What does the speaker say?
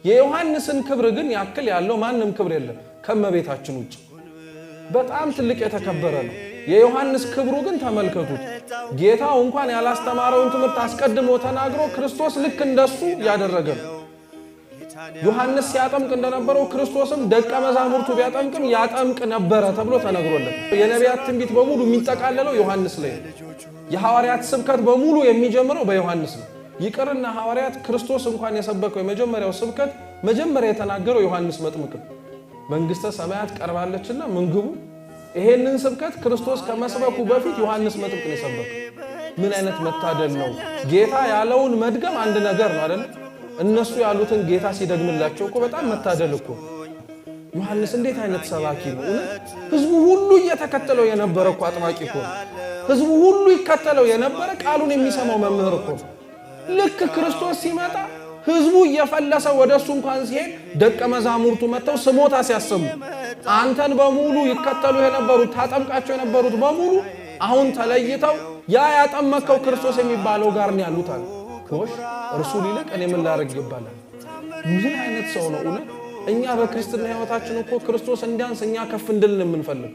የዮሐንስን ክብር ግን ያክል ያለው ማንም ክብር የለም ከመቤታችን ውጭ። በጣም ትልቅ የተከበረ ነው። የዮሐንስ ክብሩ ግን ተመልከቱት። ጌታው እንኳን ያላስተማረውን ትምህርት አስቀድሞ ተናግሮ ክርስቶስ ልክ እንደሱ ያደረገ ነው። ዮሐንስ ሲያጠምቅ እንደነበረው ክርስቶስም ደቀ መዛሙርቱ ቢያጠምቅም ያጠምቅ ነበረ ተብሎ ተነግሮለት። የነቢያት ትንቢት በሙሉ የሚጠቃለለው ዮሐንስ ላይ ነው። የሐዋርያት ስብከት በሙሉ የሚጀምረው በዮሐንስ ነው። ይቅርና ሐዋርያት፣ ክርስቶስ እንኳን የሰበከው የመጀመሪያው ስብከት መጀመሪያ የተናገረው ዮሐንስ መጥምቅ ነው። መንግሥተ ሰማያት ቀርባለችና ምን ግቡ። ይሄንን ስብከት ክርስቶስ ከመስበኩ በፊት ዮሐንስ መጥምቅ ነው የሰበከው። ምን አይነት መታደል ነው! ጌታ ያለውን መድገም አንድ ነገር ነው አይደል? እነሱ ያሉትን ጌታ ሲደግምላቸው እኮ በጣም መታደል እኮ። ዮሐንስ እንዴት አይነት ሰባኪ ነው! እውነት ህዝቡ ሁሉ እየተከተለው የነበረ እኮ አጥማቂ እኮ ነው። ህዝቡ ሁሉ ይከተለው የነበረ፣ ቃሉን የሚሰማው መምህር እኮ ነው። ልክ ክርስቶስ ሲመጣ ህዝቡ እየፈለሰ ወደ እሱ እንኳን ሲሄድ ደቀ መዛሙርቱ መጥተው ስሞታ ሲያሰሙ፣ አንተን በሙሉ ይከተሉ የነበሩት፣ ታጠምቃቸው የነበሩት በሙሉ አሁን ተለይተው ያ ያጠመከው ክርስቶስ የሚባለው ጋር ነው ያሉት አለ። ጎሽ፣ እርሱ ሊልቅ እኔ ምን ላደርግ ይባላል። ምን አይነት ሰው ነው እውነት? እኛ በክርስትና ህይወታችን እኮ ክርስቶስ እንዲያንስ እኛ ከፍ እንድል የምንፈልግ